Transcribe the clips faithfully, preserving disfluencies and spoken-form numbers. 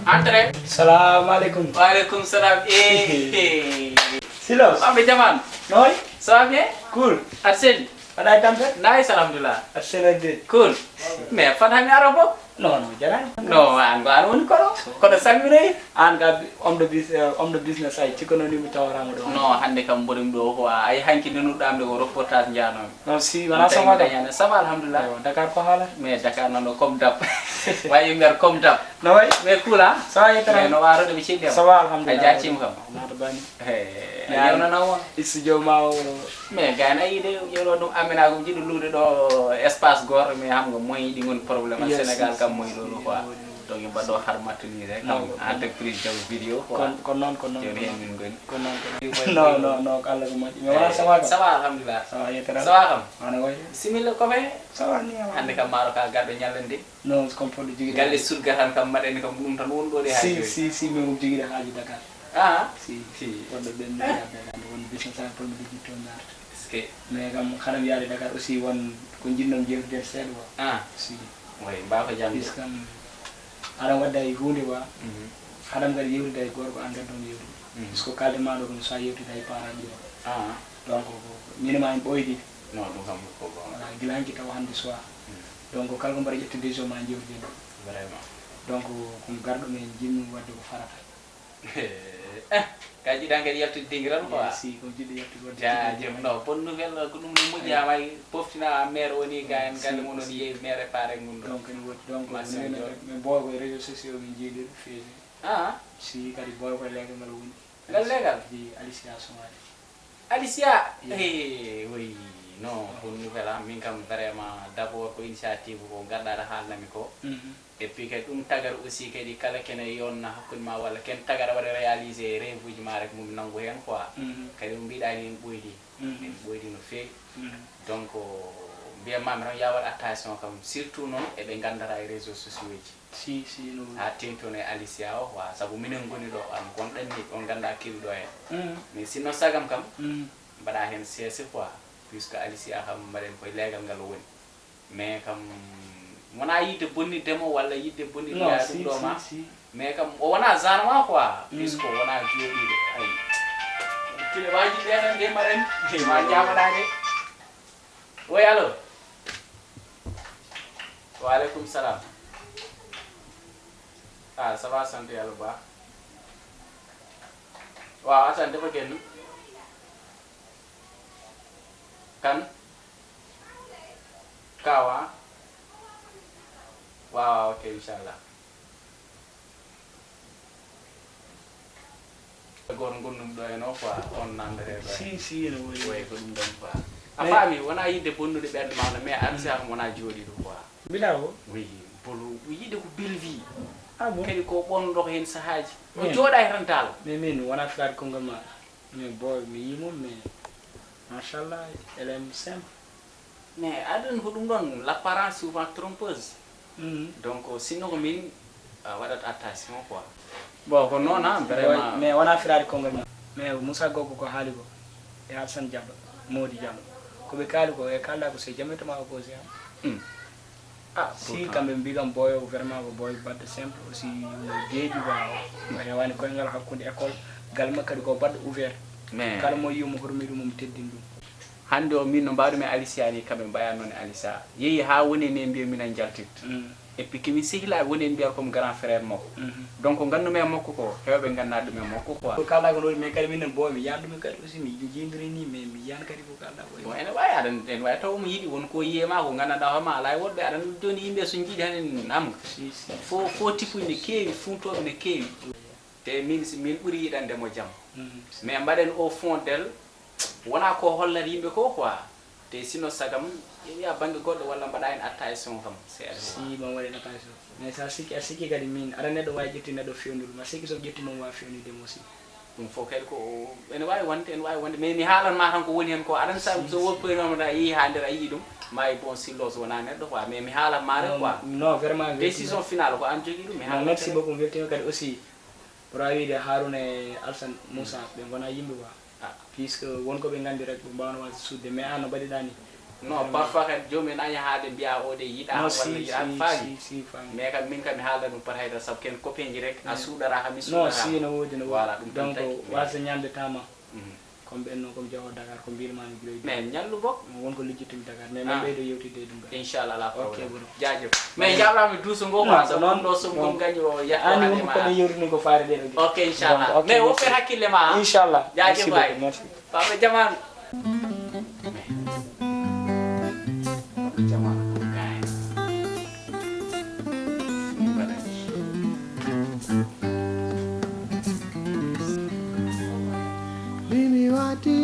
Entrez. Salamu aleykum. Wa aleykum salam. Eh. Silos. Amɓe jaman. Noy? Ça va bien? Cool. Arsel. Aɗa e tampe? Nice, alhamdulillah. Arsel e de. Cool. Mais fan hami ara fof? Non, non, jarani. Non, an ko an woni koɗo. Koɗo sammiroy. An ka bi- homme de bus- euh, homme de business, ay cikkono ni mi tawarama ɗo. Non, hannde kam mboɗo mi ɗo ko ay hanki nde nuɗɗamde ko reportage njano. Non, si wona sama kam. Dañane sama, alhamdulillah. Yo, Dakar ko haala. Mais Dakar noon ɗo comme dab. Wayi mbiyat comme dab. No wayi? Mais cool, hein? Ça va, yettere. Mais no waroɗo ɓe ceɗɗi am. Ça va, alhamdulillah. A jaccima kam. Naata bani. Hey, a yewnana o. Studio ma o. Mais gayna yiide yewlo ɗum amina ko jiɗo luude ɗo espace goto, mais xam nga moyen ɗi ngoni problème. Yes, Sénégal yes, kam moyen yes, ɗo yes, quoi. Yes. Donc mbaɗɗo har mattunire kam entreprise jaw vidéo quoi. Kon kon noon kon noon. Joni hen min ngoni. Kon noon kon noon. Non, non, non, ko Allah ko moƴƴi. Mais wala sawa kam. Sawa, alhamdulillah. Sawa, yettere. Sawa kam. Ana wayi? Similla ko fe? Sawa ni, alhamdulillah. Hannde kam maaro ka garɗo ñallande. Non, comme fodde jigiri. Galle sulga tan kam mbaɗani kam ɗum tan woni ɗo de. Si, haaji si, si, min ko jigiri haaji Dakar. Ah? Si. Si. Wonɗo ɓen mi yadde tan won business an pour mi liggi to ndarta. Est-ce que? Mais kam haɗam yaade Dakar aussi won ko jinnom jewtiden seeɗa wa. Ah. Si. Way, mbaa ko jam de. Puisque kam aɗa wadda e huunde wa. Mhm. Haɗam kadi yewtida e gorko an kadi ɗon yewtida. Mhm. Puisque kalde ma ɗo ɗum sa yewtida e parent ɗi wa. Ah. Donc ko minima en ɓoydi. Non, ɗum kam ko bon. Voilà, gila hanki taw hannde soir. Mm. Donc kala ko mbaɗa ƴettu décision ma jewtiden. Vraiment. Donc ko garɗo men jinmi wadde ko farata. Eh, ka jiɗan kadi yaltude dingiral quoi. Eh, si ko jiɗi yaltude wadde. Jaajëf, non, bonne nouvelle ko ɗum ne moƴƴi. Ay. Ama poftina maire woni ga en galle mon woni yeewi maire e pare mum ɗo. Donc ne woodi donc min boy ko réseaux sociaux min jiidi feeji. Ah. Si kadi boy ko legal ngal woni. Ngal legal? Di Alicia Soumaré. Alicia. Hey, oui, non, bonne nouvelle, ah, min kam vraiment d'abord ko initiative ko garɗaɗo haalnami ko. Mhm. Et puis kadi ɗum tagar aussi kadi kala kene yonna hakkunde ma walla ken tagar waɗa réalisé rêve uji ma rek mum nangu hen quoi. Mhm. Kadi mo mbiɗani en ɓoydi. Mhm. En ɓoydi no feewi. Mhm. Donc mbiyamma mi tan ya waɗ attention kam surtout noon eɓe gandata e réseaux sociaux ji. Si, si, no. Ha tengti on e Alicia o, wa, sabu minen ngoni ɗo, an gonɗen ni, on ganda kewi ɗo en. Mm. Mais sinno sagam kam, mm, mbaɗa hen seese quoi, puisque Alicia kam mbaɗen koye leegal ngal o woni. Mais kam, wona yidde bonnidde mo walla yidde bonnidde. Non, ya si, ɗum ɗo si, ma. Si. Mais kam, o wona genre ma quoi, mm, puisque o wona joɗiɗo. Ay. Kile waji ɗe tan de maren, ma ñamaɗa de. Oui, allô? Wa aleykum salam. Ah, ça va, sant Yàlla bu baax. Waaw, attends, dafa génn. Kan? Kaawa? Waaw, waaw, ok, inchallah. Goto gonnumi ɗo e no quoi, on nandere ɗo. Si, si, ene woyi. Woyi ko ɗum ɗon quoi. A faami, wona yidde bonnude ɓernde ma, mais an si an wona jooɗi ɗum quoi. Bila o? Oui, bolo, yidde ko belle vie. Ah bon? Kadi ko ɓonɗo ko hen sahaaji. O jooɗa e tan daal. Mais min wona flaade konngol ma. Mais boy, mi yii mum, mais machallah, elle est simple. Mais aɗa anndi ko ɗum ɗon, l'apparence souvent trompeuse. Mhm. Donc sinno ko min, a waɗat attention quoi. Bon, ko noon, ha, vraiment. Mais wona firaade konngol ma. Mais Moussa Gogo ko haali ko e Alsan Diallo, Mody Diallo, ko ɓe kaali ko e kalda ko c'est jamais toma opposé, ha. Hmm. Ah, si pourtant kamɓe mbi kam boyo vraiment ko boyo baɗɗo simple aussi, no deeƴi ba o heewani koyngal hakkunde école, gal makka kadi ko baɗɗo ouvert. Mais kala mo yiyu mo hormiri mum teddin ɗum. Hannde o min no mbaɗumi Alicia ni kamɓe mbaya noon e Alicia yehi ha woni ne mbiya minen jaltirta. Mm. Et puis kimi sehilaaɓe woni en mbiyata comme grand frère makko. Mhm. Donc nganndu men makko ko hewɓe ngannda ɗum e makko quoi. Ko kalɗa ko noon mais kadi minen bo mi yiyani ɗum kadi aussi mi jiidiri ni mais mi yiyani kadi ko kalɗa ko. Bon ene wawi aɗa ene wawi taw omo yiɗi won ko yiye ma ko nganndanɗa hoorema ala e woɗɓe aɗa anndi joni yimɓe so jiiɗi tan en am. Si, si. Fo fo tippuji ne keewi funtooɓe ne keewi. Te min si min ɓuri yiɗande mo jam. Mhm. Mais mbaɗen au fond d'elle. Wona ko hollat yimɓe ko quoi. Te sino sagam ɓe wiya bangge goɗɗo walla mbaɗa hen attention kam seeɗa. Si ma waɗi attention mais sa sikki a sikki kadi min aɗa neɗɗo wawi ƴetti neɗɗo fewnude ma sikki so ƴetti mom wawi fewnude mo si. Ɗum fof kadi ko ene wawi wonde ene wawi wonde mais mi haalan ma tan ko woni hen ko aɗan sa so woppoynooma ta yeehi ha nder a yii ɗum ma e bon sillos wona neɗɗo quoi mais mi haalan ma rek quoi. Non vraiment décision finale ko an jogui ɗum mi haalan. Merci beaucoup mi weltima kadi aussi. Ɓura wiide Haruna e Alsan Moussa ɓe gona yimɓe quoi. Ah. Puisque won ko ɓe gandi rek ɓe mbawno wasde sudde mais an no mbaɗiɗa ni Non, parfois kadi joomum en aña haa ɓe mbiya o de yiɗa. Non, walla si, yiɗa si, faami. Si, si, faami. Mais kam min kam mi haalda ɗum par hayda sabu ken copainji rek, a suuɗara kam, mi non, suuɗara si, no woodi, no woodi. Voilà, ɗum tan donc tagi. Wasa ñande tama. Mhm. Comme ɓen noon, comme jawo Dakar, ko mbirma mi giroy. Mais ñallu bok. Won ko lijjitumi Dakar, mais min ɓeydo yewtidde e ɗum ɗo. Inchallah, la problème. Jaajëf. Mais jaɓrami duuso ngo quoi, so non, ɗo so non, ɗum gañi o yetto ani won ko ɗo yewtini ko faare ɗe ɗo. Ok, inchallah. Donc, ok, mais merci. Woppir hakkille ma, ha? Inchallah. Jaajëf waay. Merci beaucoup, merci. Papa Jaman. Papa Jaman, ko gaay. Mimi wati,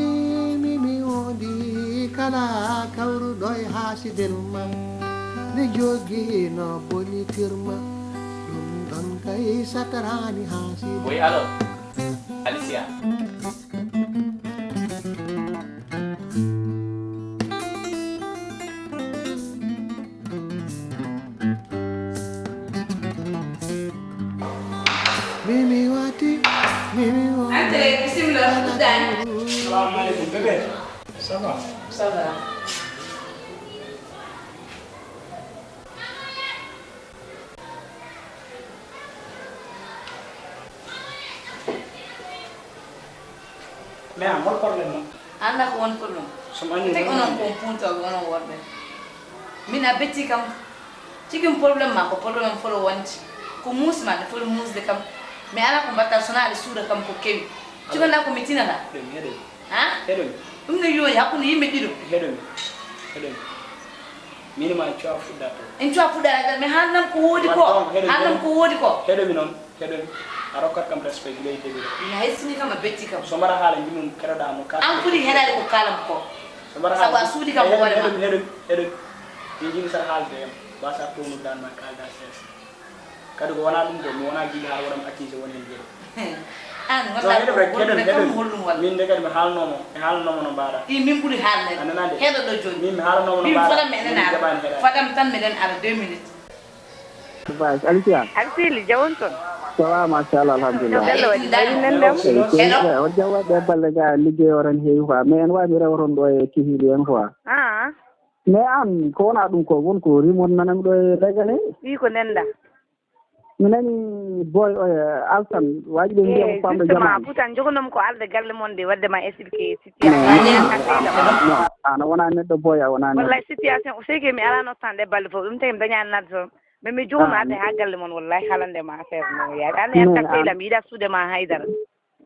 mimi wondi, kala kawruɗo e haasidel ma. Ne jogino bonitirma, ɗum ɗon kay satarani haaside. Oui, allô? Alicia. Mimi wati, mimi wati. Entrez, bismillah, good time. Salam alaikum, bébé. Ça va? Ça va. Mais an, hol problème ma? Annda ko woni problème. So mi anndi tigi onon ko puntooɓe, onon worɓe. Min a betti kam. Tigi mi problème ma ko problème am folo wonti. Ko muusi ma, ɗe folo muusde kam. Mi ala ko mbatta sona aɗa suuda kam ko kewi. Tigi annda ko mi tinata. Ɗum heɗo. Ha? Heɗo mi. Ɗum ne yooni hakkunde yimɓe ɗiɗo. Heɗo mi. Heɗo mi. Min ma en cuwa fuɗɗa to. En cuwa fuɗɗa, mais haalnam ko woodi ko. Haalnam ko woodi ko. Heɗo mi noon. Heɗo mi. A rokkat kam respect gila e debiro. Mi hay sini kam a betti kam. So mbaɗa haala mbimi keɗoɗa mo kala. An foti heɗade ko kalam ko. So mbaɗa haala. Sabu a suuɗi kam hoore ma. Heɗo mi, heɗo mi, heɗo mi. Min jiɗi sa haalde yam. Ba sa townude dan ma kalda ses. Kadi ko wona ɗum ko, mi wona jiɗi haa waɗam accusé woni heen jeeɗo. An non, heɗo rek, heɗo, heɗo. Min de kadi mi haalnoma, mi haalnoma no mbaɗa. I min ɓuri haalde. A nana de. Heɗo ɗo jooni. Min mi haalnoma no mbaɗa. Min fadam mi enen ara. Fadam tan miɗen ara deux minutes. Bas, Alicia. Alsili, jawon ton. Ça va, machallah, alhamdulillah. Bello waɗi. Ay, nen ɗam. Eyi, seydi, o jawa ɓe balle ga liggey o tan heewi quoi. Mais en wawi mi rewa toon ɗo e Kihili en quoi. Ah. Mais an, ko wona ɗum ko, won ko remote nanam ɗo e leggal he? Wi ko nenda. Mi nani boy o, eh, Alsan, waji ɓe mbiya ko famɗo justement, jamaanu. Pourtant jogonomi ko alde galle mon de, wadde ma expliqué situation. Non, non, non, an a wona neɗɗo boy, a wona neɗɗo. Wallahi situation, o seyke mi ala no tan ɗe balɗe fof, ɗum tagi mi dañani nadde toon. Mais mi jogono arde ha galle mon, wallahi haalande ma affaire mo yaari. An en takka ilam, yiɗa suude ma haydara.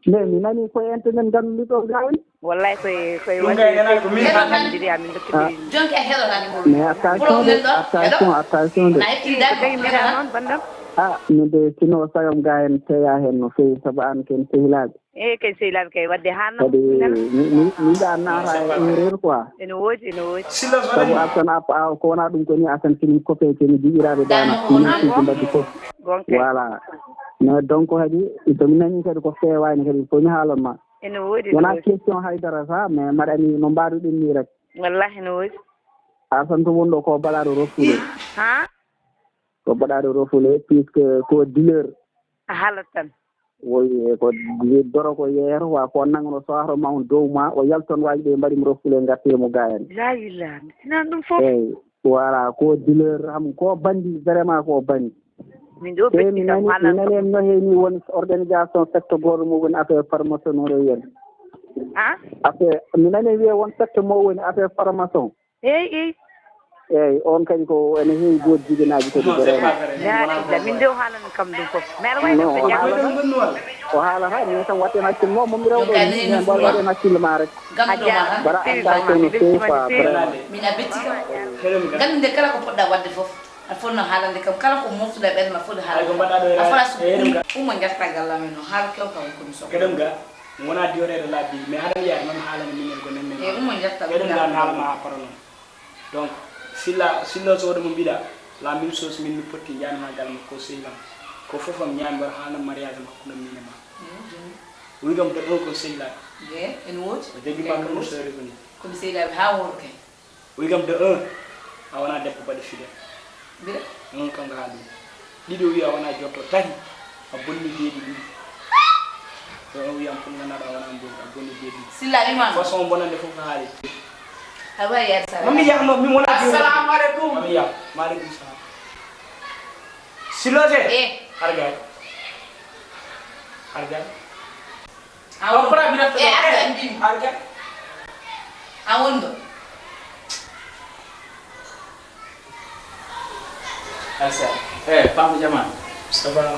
Nde mi nani koye internet ngannduɗo gawni. Wallahi koye, koye waɗi ko min alhamdulillah, min dokkiti. Ah. Jonki a heɗotani ko. Mais attention de, attention, attention de. Na heɗi dan, ko tawi mbiɗa noon, bandam? Ah, min de sino sagam ga en teya hen no feewi, sabu an ken sehilaaɓe. Eh, ken sehilaaɓe kay, wadde haa noon. Kadi mi, mi, mi ɗa naata e erreur quoi. Ene woodi, ene woodi. Sabu Asan a, a, ko wona ɗum ko ni Asan kini copain kini jiɓiraaɓe dana. Minen sidi mbaddi fof. Gonka. Voilà. Mais donc kadi, so mi nani kadi ko feewaani kadi, il faut mi haalan ma. Ene woodi, ene woodi. Wona question haydara sa, mais mbaɗa anndi no mbaɗuɗen ni rek. Wallahi ene woodi. Asan to wonɗo ko baɗaɗo refoulé. Ha? Ko baɗaɗo refoulé, puisque ko dealer. A haalat tan. Woy, e ko doro ko yeeto, wa ko nangno sohro ma on dow ma, o yalton waji ɓe mbaɗi mo refoulé, ngarti mo gayan. La ilaha, mi tinani ɗum fof. Eyyi, voilà, ko dealer, ham ko bandi, vraiment ko bandi. Min ɗo. Te mi nani, mi nani en no heewi won organisation secte goto mo woni affaire formation no rewi en. Ah? Affaire, mi nani wiye won secte mo woni affaire formation. Eyyi, eyyi. Eyyi, on kadi ko ene heewi goot jiginaaji kadi. Non, c'est pas vrai. La ilaha, min de o haalani kam ɗum fof. Mais aɗa wawi ɗum ko jaggude. O haalata, min tan watten hakkille mo, mo mi rewɗo ni, min mbaɗa waɗen hakkille ma rek. A jaaraama, mbaɗa attention no feewi quoi, vraiment. Min a betti kam. Ganndu nde kala ko poɗɗa waɗde fof. A foti no haalande kam kala ko moftuɗa ɓernde ma foti haalande. A fala so umma ngarta gallamen no haala kew kam ko mi soxla. Keɗen ga, mi wona diworeede labbi, mais haɗa mi yaade mami haalande minen ko nen men. E umma ngarta gallamen. Keɗen ga naalama ha paronon. Donc, silla, silla so waɗa mo mbiɗa, la même chose, min mi potti njanima gal makko sehlam. Ko fof am ñaami mbaɗa haalna mariage am hakkunde min e ma. Wi kam de ɗon ko sehlam. Ye, ene woodi. O jaggi ma ko sehlam. Ko mi sehlam ha woro kay. Wi kam de un, a wona debbo baɗa fide. Mbiɗa? Un kam ko ha ɗum. Ɗiɗo wi a wona jotto, tati a bonni deeɗi ɗiɗi. Ɗo on wiyam fof ngannduɗaa wona mboɗi, a bonni deeɗi. Silla wima. Façon bonande fof ko haali. Awa, yar sara. Mami ya no mi wona. Assalamu alaikum. Mami ya. Malikum salam. Silote. Eh. Arga. Arga. Awon. Opra mi rafta. Eh, arga ndi. Arga. Awon do. Alsa. Eh, Pam Jaman. Ça va?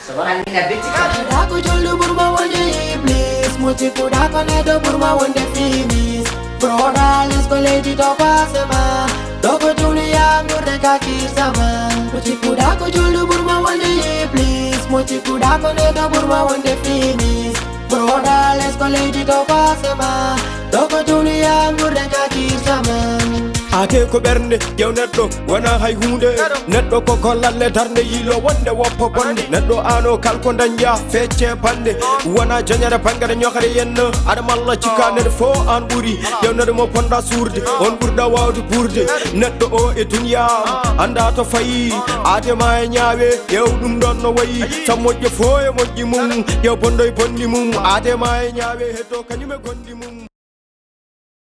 Ça va? Amina beti ka. Dako joldu burma wonde iblis. Muti kudako nedo burma wonde finis. Broda les ko lady to pasema. Doko juli ya ngurde ka kisama. Muti kudako joldu burma wonde iblis. Muti kudako nedo burma wonde finis. Broda les ko lady to pasema. Doko juli ya ngurde ka kisama. Ate ko ɓernde ƴew neɗɗo wona hay hunde. Neɗɗo ko gollalle darnde yiilo wonde woppo bonde. Neɗɗo ano kalko dañƴa fecce bande. Wona joñere bangere ñoxere yenno aɗa malla cikka neɗɗo fo an ɓuri. Ƴew neɗɗo mo ponɗa suurde on ɓurɗa wawde ɓurde. Neɗɗo o e duniya anda to fayi. Adema e ñaawe ƴew ɗum ɗon no wayi. Sa moƴƴo fo e moƴƴi mum ƴew bonɗo e bonɗi mum. Adema e ñaawe heddo kañum e gonɗi mum.